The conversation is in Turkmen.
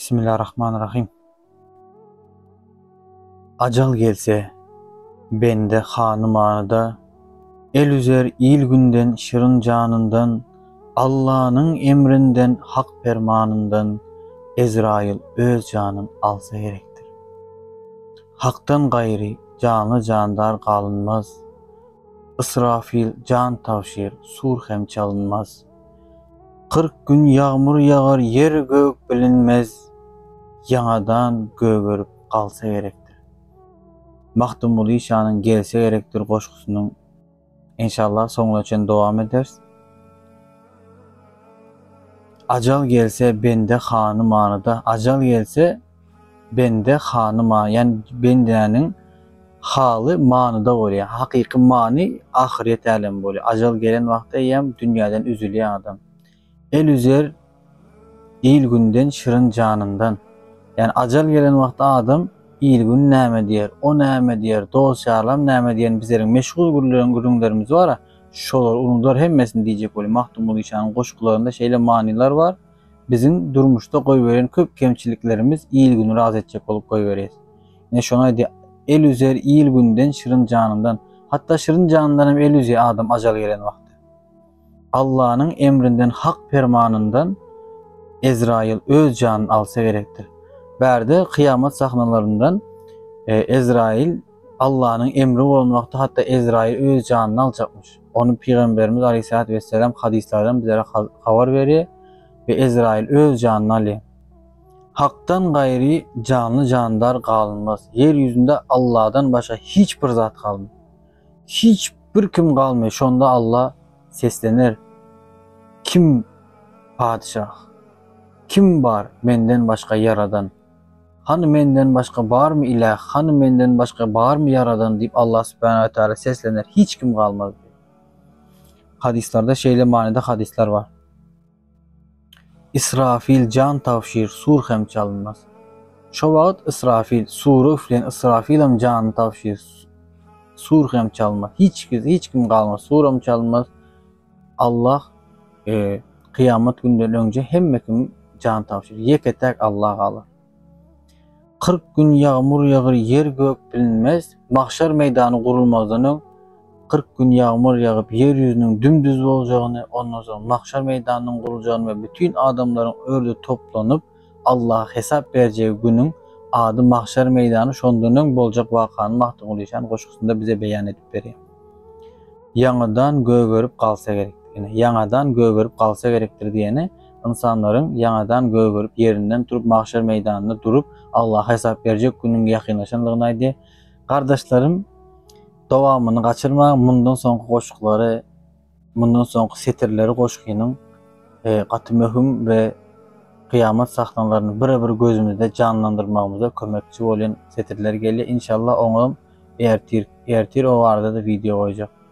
Bismillahirrahmanirrahim. Ajal gelse, bende hany-manyda, El üzer il-günden, şirin janyndan, Allanyň emrinden, Hak permanyndan, Ezraýyl öz janyn alsa gerekdir. Hakdan gaýry janly-jandar galynmaz, Ysrafyl jan tabşyr, sur hem çalynmaz. 40 gün ýagmyr ýagar ýer-gök bilinmez, Ýaňadan gögerip galsa gerekdir. Magtymguly şanyň Gelse gerekdir goşgusynyň enşallah soňuna çenli dowam ederis. Ajal gelse bende hany manyda, ajal gelse bende hany many, ýagny bendäniň haly manyda bolýar. Hakyky many ahyrýet älemi bolýar. Ajal gelen wagty eýýäm dünýäden üzülýär adam. El üzer il-günden şirin janyndan. Ýagny ajal gelen wagty adam il-gün näme diýer, o näme diýer, dost-ýarlam näme diýen bizleriň meşhur gürleň gürrüňlerimiz bar-a, şolary unudar hemmesini diýjek bolýar. Magtymguly şanyň goşgularynda şeýle manylar bar. Biziň durmuşda goýberen köp kemçiliklerimiz il-güni razy etjek bolup goýberýäs. Ine şony aýdýar, El üzer il-günden şirin janyndan. Hatda şirin janyndan hem el üzýär adam ajal gelen wagty. Allanyň emrinden hak permanyndan Ezraýyl öz janyny alsa gerekdir. Bärde kyýamat sahnalaryndan e, Ezraýyl Allanyň emri bolan wagty hatda Ezraýyl öz janyny aljakmyş. Ony Pygamberimiz Aleyhissalatu vesselam hadyslardan bizlere habar berýär we Ezraýyl öz janyny alýar. Hakdan gaýry janly jandar galynmaz. Ýer ýüzünde Alladan başga hiç bir zat galmaz. Hiç bir kim galmaýar. Şonda Alla seslener, Kim patyşah? Kim bar menden başga ýaradan? Hany menden başga barmy iläh? Hany menden başga barmy ýaradan? diýip Allah subhanahu we taala seslener. Hiç kim galmaz diýip. Hadyslarda şeýle manyda hadyslar bar. Israfil jan tabşyr, sur hem çalynmaz. Şo wagt Israfil, sura üfleýän Israfilam janyny tabşyr, sur hem çalynmaz. Hiç hiç kim galmaz, suram çalynmaz. Allah e, kyýamat günden öňje hemme kim jan tabşyr. Ýeke-täk Allah galar. 40 gün ýagmur ýagyr ýer gök bilinmez. Mahşar meýdany gurulmazdan öň 40 gün ýagmur ýagyp ýer ýüzüniň dümdüz boljagyny, ondan soň mahşar meýdanynyň guruljagyny we bütin adamlaryň örde toplanyp Allaha hesap berjegi günüň ady mahşar meýdany şondan öň boljak wakany Magtymguly şan goşgusynda bize beýan edip berýär. Ýaňadan gögerip galsa gerek. Ine, ýaňadan gögerip galsa gerekdir diýeni ynsanlaryň ýaňadan gögerip ýerinden turup magşar meýdanynda durup Allaha hesap berjek günüň ýakynlaşanlygyny aýdýar. Gardaşlarym dowamyny gaçyrmaň mundan soňky goşgulary mundan soňky setirleri goşgynyň e, gaty möhüm we kyýamat sahnalaryny bire-bir gözümizde janlandyrmagymyza kömekçi bolýan setirler gelýär. Inşallah oňam ertir ertir o barada-da wideo goýjak.